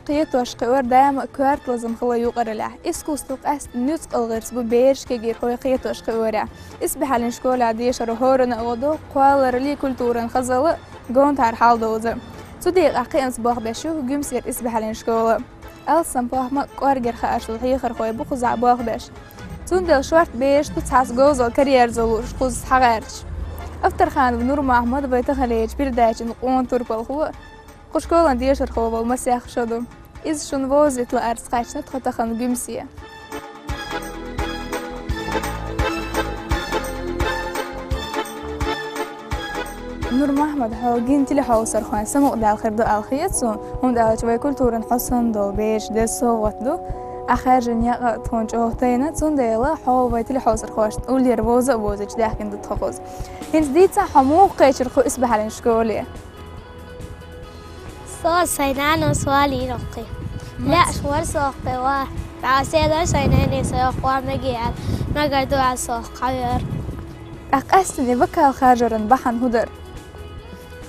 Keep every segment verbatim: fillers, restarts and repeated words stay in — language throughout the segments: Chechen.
Кхетош-кхиор даим а коьрта лазам хила юкъаралехь. Искусство къаьстта нуьцкъала гӀирс бу бераш кегийрхой кхетош-кхиорехь. Исбахьалин школехь дешаро хӀоранна а гӀо ду, кхоллараллий, культуран хазалла а, гонахьара хьал довза. Цу декъехь кхиамца болх беш ю Гуьмсера Исбахьалин школа. Алсам похӀма а, кӀоргера хаарш долу хьехархой бу кхузахь болх беш. Цундела шортта бераш ду цхьацца говзалла караерзо лууш кхуза схьагӀерташ. Авторханов Нурмохьмад вай таханлерчу передачин къона турпалхо а, кху школан дешархо а волу масех шо ду. Иза шуна вовзийта лаарца кхаьчна тхо тахана Гуьмсе. Нурмохьмад, хьо гина телехьовсархойн самукъадаьлла хир ду аьлла хета суна, хӀунда аьлча вай культуран хьо санна долу бераш деза совгӀат ду. Ахь хаьржина некъ а тхуна чӀогӀа тайна, цундела хьо вай телехьовсархошна уллера вовза а вовзуьйтуш даьхкина ду тхо кхуза. ХӀинца дийцахьа, хьо муха кхечира кху Исбахьалин школе? Со сайн нанас валийра кхин. Мац- Лаьаш вара со кхин ва. ТӀаккха селар сайн нанас йоккхуа мега аьлла, мегар ду аьлла со кхин вара. ТӀаккха къаьсттина вокал харжаран бахьана хӀун дара?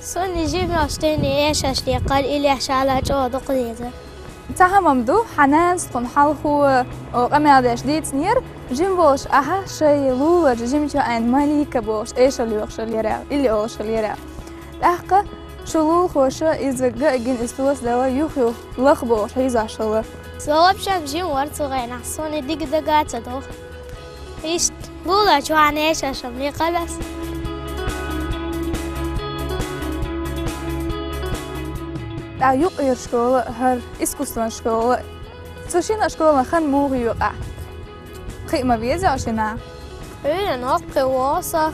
Суна жимчохь тӀе эшаш декхар, и леш ала чӀогӀа дукха деза. Цхьа хӀума ду, хьан нанас тхуна хьалхо, о, къамел деш дийцинера, жима волуш ахьа шайн луларчу жимачу айна Малика бохуш эшар лоьхуш хиллера, или олуш хиллера. ТӀаккха шу лулахоша иза ган а гина, иза тосадала юх-юх лаха бохуш хьийзош хилла. Со вообще жима вара цу хенахь, суна и дика дага а ца догӀу. Иштта, луларчу хьан эшаш-м лекхалас. ТӀаккха юккъера школа а, хӀара искусстван школа а. Цу шина школан хан муха ю ахь? Кхин а ма веза шина? Ӏуьйранна воккхий ву со,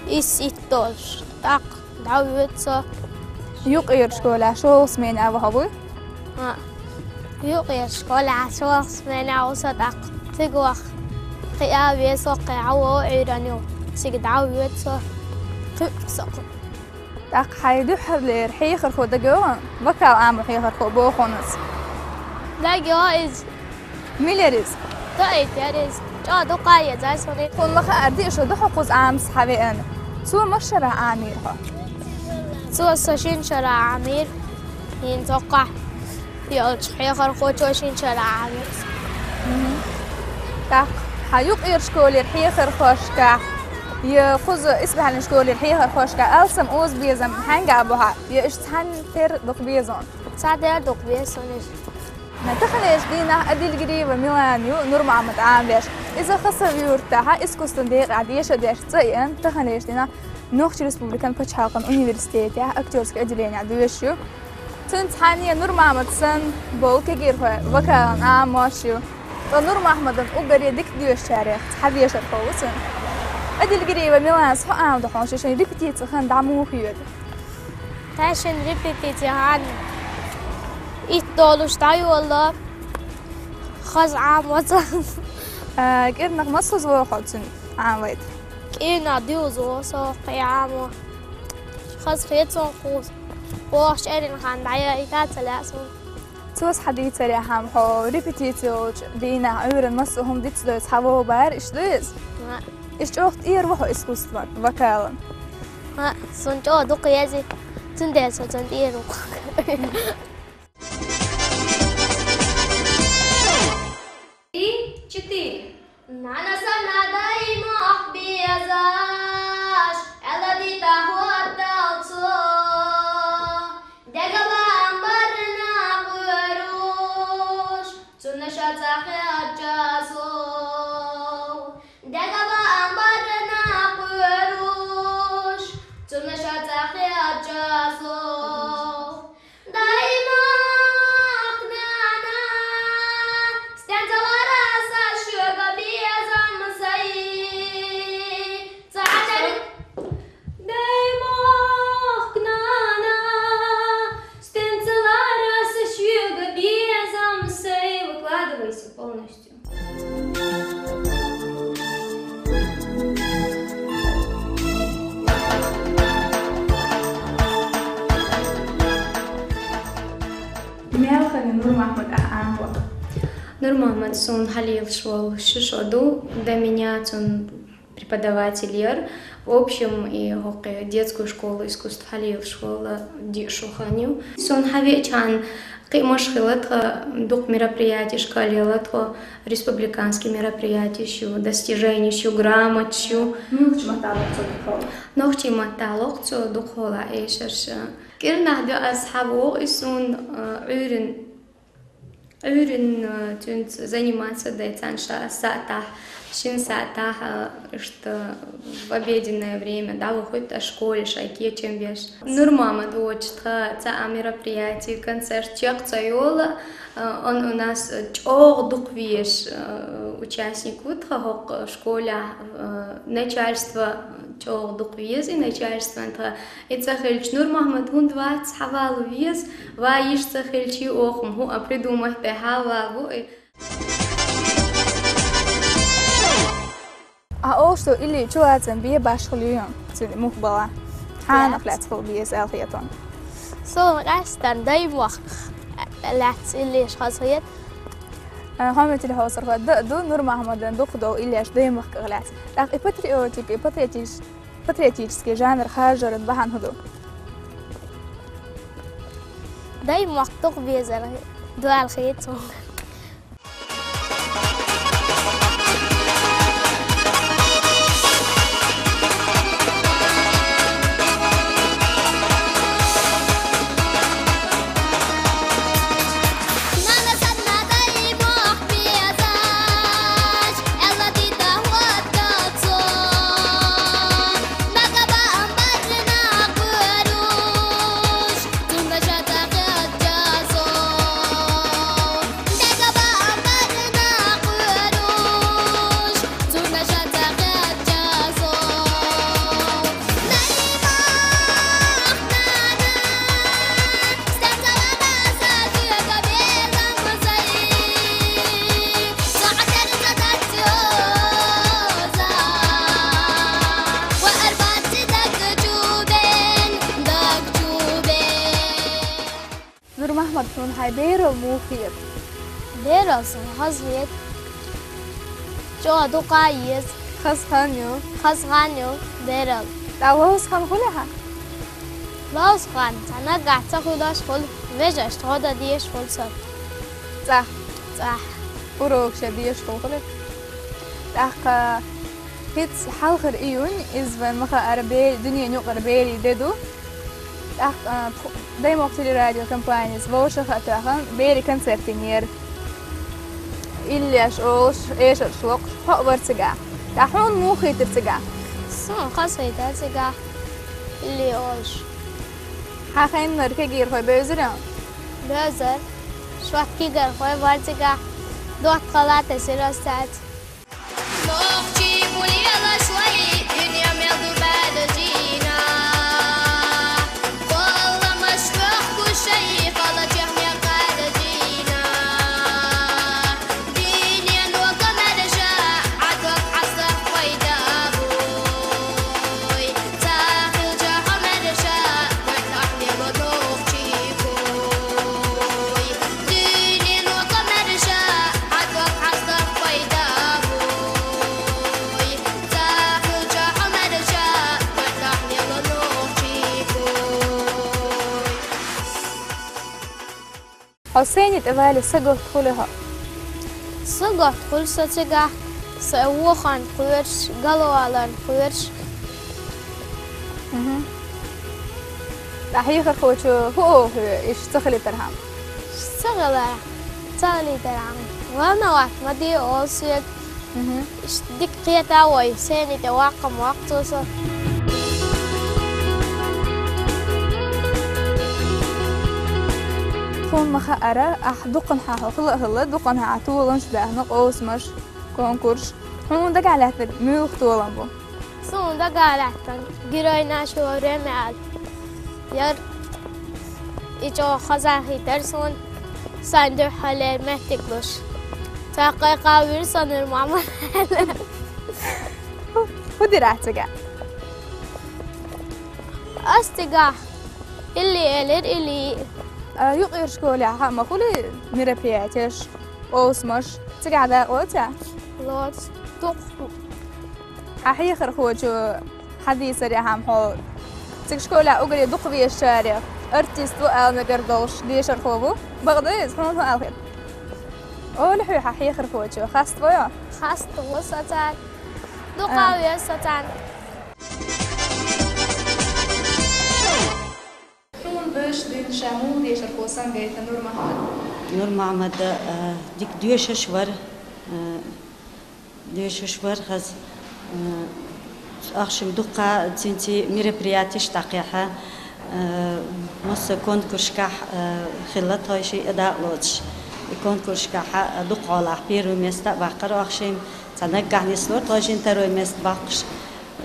исс итт долуш, тӀаккха дӀавоьду со. Юккъера школехь шолгӀа смена а ву хьо, вуй? А. Юккъера школехь шолгӀа смена а ву со, тӀаккха цига ваха. Кхин а веза со, кхин а ву Ӏуьйранна ю. Цига дӀавоьду со. Кхин а со кхин. ТӀаккха хьайн дуьххьарлера хьехархо дагайогӀу, вокал Ӏамо хьехархо боху хьуна ас? ДагайогӀу иза. Мила яра иза? Тоит яра иза. ЧӀогӀа дукха а еза суна. Тхуна ма-хаъара, диъ шо ду хьо кхуза Ӏамаца схьавеана. Цо масса шарахь Ӏамийра хьо? Цо со шина шарахь Ӏамийра. ХӀинца хӀокхахь йолчу хьехархочо шина шарахь Ӏамийра. Мгм. ТӀаккха хьан юккъера школера хьехархошкахь, я кхуза Исбахьалин школера хьехархошкахь алсам, озабезам хьаьнга а бу хьан, я иштта цхьаьна тера дукха беза хьуна? Цхьаьна тера дукха беза суна иштта. Таханлерчу дийнахь Адильгириева Милана ю Нурмохьмад Ӏамош. Иза Хасав-Юртахь искусстван декъехь деша деш цӀа а еана, таханлерчу дийнахь Нохчийн Республикан пачхьалкхан университетехь актёрский отделенехь доьшуш ю. Цуьнца цхьаьна Нурмохьмад санна болу кегийрхой вокалан Ӏамош ю. Ткъа Нурмохьмадан уггаре дика доьшучарех цхьа дешархо ву цуьнан. Адильгириева Миланас хьо Ӏамадо хьуна, шу шайн репетицин хан дӀа муха йоьду? Тхаьшинна репетици хан итт долуш дӀайолла, хаза Ӏамош. А, кӀирнах массаза вогӀу хьо цуьнан Ӏамавайта? КӀирнах дузза вогӀу со кхин Ӏамо. Хаза хета суна кхуза. Бохучу эрна хан дӀаяйта ца лаьа суна. Цо схьадийцарехь, хьо репетици йолчу дийнахь Ӏуьйранна массо а хӀума дицдойту схьавогӀу бара, иштта ду иза? ХӀаъ. Иза чӀогӀа тӀера ву хьо искусстван, вокалан? ХӀаъ, суна чӀогӀа дукха еза, цундела со цунна тӀера ву. Три, четыре. Нана санна даймахка безаш, аьлла дитахь хӀоттал цо. Дегабаам барна кхоьруш, цунна ша ца хьежча со. Дегабаам барна кхоьруш, цунна ша ца хьежча со. Даймахка, нана, стенца лара аса шуьга безам сай. Цхьаьна. Даймахка, нана, стенца лара аса шуьга безам сай. Выкладывайся полностью. Мел хан ю Нурмохьмад ахь Ӏамаваха? Нурмохьмад суна хьалелаш волу ши шо ду, до меня цуьнан преподаватель яра, В общем, и хӀокху детскую школу искусств хьалелаш волу диъ шо хан ю. Суна хьавеъчхьана кхиамаш хилла тхан, дукха мероприятеш кхиъна тхан, республиканский мероприятеш ю, достиженеш ю, грамоташ ю. Муьлхачу маттахь лоху цо дукхахьолахь? Нохчийн маттахь лоху цо дукхахьолахь эшарш. КӀирнахь дуьйна ас хьавогӀу, и суна, а, Ӏуьйран Ӏуьйран, э, цуьнца заниматься дай цхьана ша-, саатахь, шина саатахь, э, иштта в обеденное время дӀавахуьйту ас школе шайн кечам беш. Нурмамад воцуш тхан цхьа а мероприятие, концерт чекх ца йолу, э, он у нас, э, чӀогӀа дукха везаш, э, участник ву тхан хӀокху школехь, э, начальство чӀогӀа дукха веза, и начальство тхан И ца хилча, Нурмахьмад, хӀунда вац, хьавала веза, ва йиш ца хилча, оха-м хӀуъа придумать дай хьавала ву и. Ахь олуш ду, илли чулацам бен башхалла ю хьуна, цуьнан муха бала? Хьанах лаьцна хила беза аьлла хета хьуна? Суна къаьстина даймохк лаьцна иллеш хазахета. Э, хьоме телехьовсархой, дан а ду Нурмахьмадан дукхах долу иллеш даймахках лаьцна. ТӀаккха и патриотик, и патриотиш-, патриотический жанр харжаран бахьана хӀун ду? Даймохк дукха безар ду аьлла хета суна. Нурмахьмад, хьуна хьайн бералла муха хета? Бералла суна хазахета. ЧӀогӀа дукха а еза. Хаза хан ю? Хаза хан ю бералла. ТӀаккха ловза хан хуьлий хьан? Ловза хан ца наггахь ца хуьлуш хуьлу, вежаршна гӀо дан дезаш хуьлу сан. ЦӀахь? ЦӀахь. Урокаш ян дезаш хуьлу хуьлий? ТӀаккха хӀинца хьалхара июнь, иза вайн ма-хаъара бе-, дуьненан юкъара берийн де ду. ТӀаккха, а, тхо-, Даймохк телерадиокомпанияца вовшах а тоьхна, берийн концерт йинера. Иллеш олуш, эшарш локхуш, хьо а вара цигахь. ТӀаккха хьуна муха хийтира цигахь? Суна хазахийтира цигахь илли олуш. Хьан хеннара кегийрхой бевзира? Бевзира. Шот кегийрхой бара цигахь. ДоттагӀалла тесира ас цаьрца. Нохчий, хӀун лелаш вай, дуьне мел ду баьржина? Балламаш бохку шай, халачех мел кхаьржина. Дийне ногамаьрша, Ӏадваг хьастах пайда буй. Ца хилча хьо маьрша, вай тахле ло нохчий буй. Хьо сцени тӀе вале, сагатта хуьлий хьо? Сагатта хуьлу со цигахь, сан воханна кхоьруш, галваларна кхоьруш. Мгм. Ткъа хьехархочо хӀун олу хьоьга, иштта ца хилийтархьама? Ца хилар, ца хилийтархьама. Волновать ма де олу соьга. Мгм. Иштта дика кхета вай, сцени тӀе ваккха ма ваккха цо со. Тхуна ма-хаъара, ахь дукханхьа хьо хила а хилла, дукханхьа ахь толамаш а баьхна, къовсамаш, конкурс. Хьуна дагахь лаьттинарг муьлха толам бу? Суна дагахь лаьттина «Герой нашего времени» аьлла яра. И чӀогӀа хазахийтира суна, сан дуьххьарлера меттиг луш. Цхьа кхайкхавира со Нурмамад аьлла. ХӀун дира ахь цигахь? Ас цигахь илли элира, илли. А, юкъара школехь хьан ма хуьлий мероприятиеш, къовсамаш? Цигахь дакъа лоций ахь? Лоцу. Дукха. Хьан хьехархочо Хьадийцаре хьама хьо. Цига школехь уггаре дукха везачарех артист ву ала мегар долуш дешархо ву. Бакъда иза, хьуна хӀун аьлла хета? Олий хьоьга хьан хьехархочо, хаставой хьо? Хаставо со царна. Дукха веза со царна. Суна беш дина ша муха дешархо санна гайта Нурмахьмад? Нурмахьмад, а, дика доьшуш вара, а, доьшуш вара хаза, а, ахшим дукха цуьнца мероприятеш дӀакхехьа, а, масса конкурсашкахь, а, хилла тхойшиъ а дакъалоцуш. И конкурсашкахь а дукха гӀолахь первое место а баккхара ахшим, цхьа наггахь нислора тхойшинна второе место баккхуш.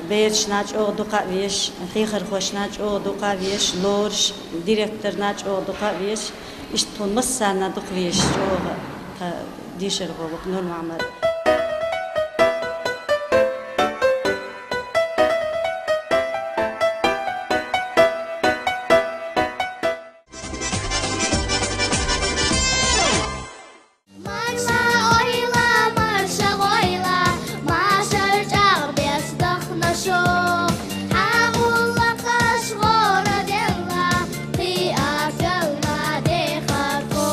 Берашна чӀогӀа дукха а везаш, хьехархошна чӀогӀа дукха а везаш, лоруш, директорна чӀогӀа дукха а везаш, иштта тхуна массарна дукха везаш чӀогӀа тхан дешархо ву-кх Нурмахьмад. Марша ойла, марша гӀойла, машар чӀагӀбеш дахна шу. Хьан гӀуллакхаш гӀора делла, кхин а тоьлла дехар тхо.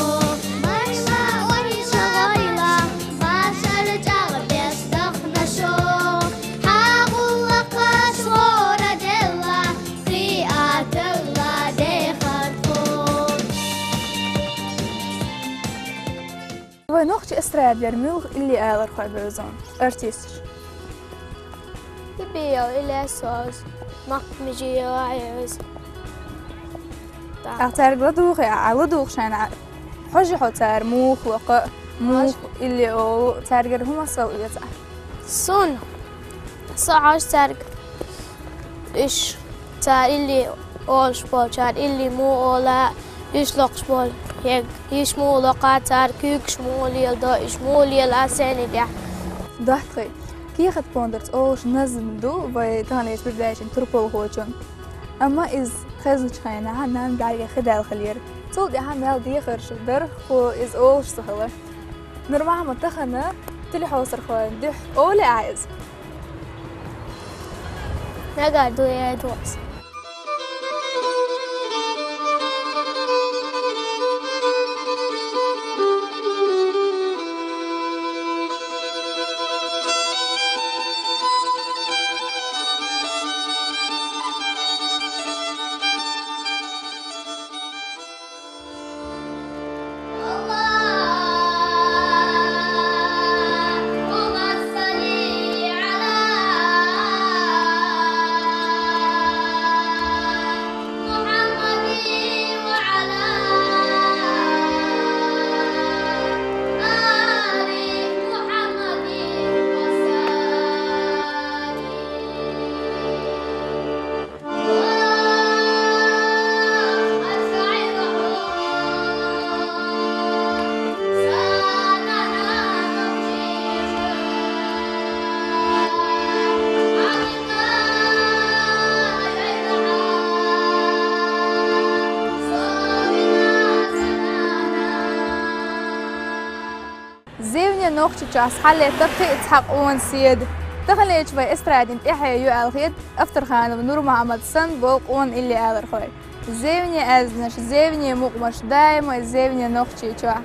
Марша ойла, марша гӀойла, машар чӀагӀбеш дахна шу. Хьан гӀуллакхаш гӀора делла, кхин а тоьлла дехар тхо. Вай нохчийн эстрадера муьлха илли алархой бевзан артисташ? Бибиев Ильяс, Маккмежиева Айваз. Ахьа цаьрга ладугӀу, ахьа ладугӀу шайна. Хьожий хьо цара муха локху, муха илли олу, цаьргара хӀун масал оьцу ахь? Суна? Со хьожу цаьрга. Уьш цара илли олуш болчара илли муха ола, уьш локхуш болу хӀегга, уьш муха локха, цара куьйгаш муха леладо, уьш муха лела сцени тӀехь. ДоттагӀий, «Кехат пондарца» олуш назма ду вай таханлерчу передачин турпалхочун. Амма иза хезначу хенахь нанна бӀаьргех хи даьлла хилира. Цул тӀаьхьа мел дехарш дара, хӀокхо иза олуш ца хилла. Нурмахьмад, тахана телехьовсархойн дуьхьа олий ахь иза? Нагахь дуй, ай, доьху. Зевне Нохчийчохь схьалетта кхин а цхьа къона седа. Таханлерчу вай эстрадин тӀаьхье ю аьлла хета Авторханов Нурмахьмад санна болу къона илли алархой. Зевне аьзнаш, зевне мукъамаш даима а зевне Нохчийчохь.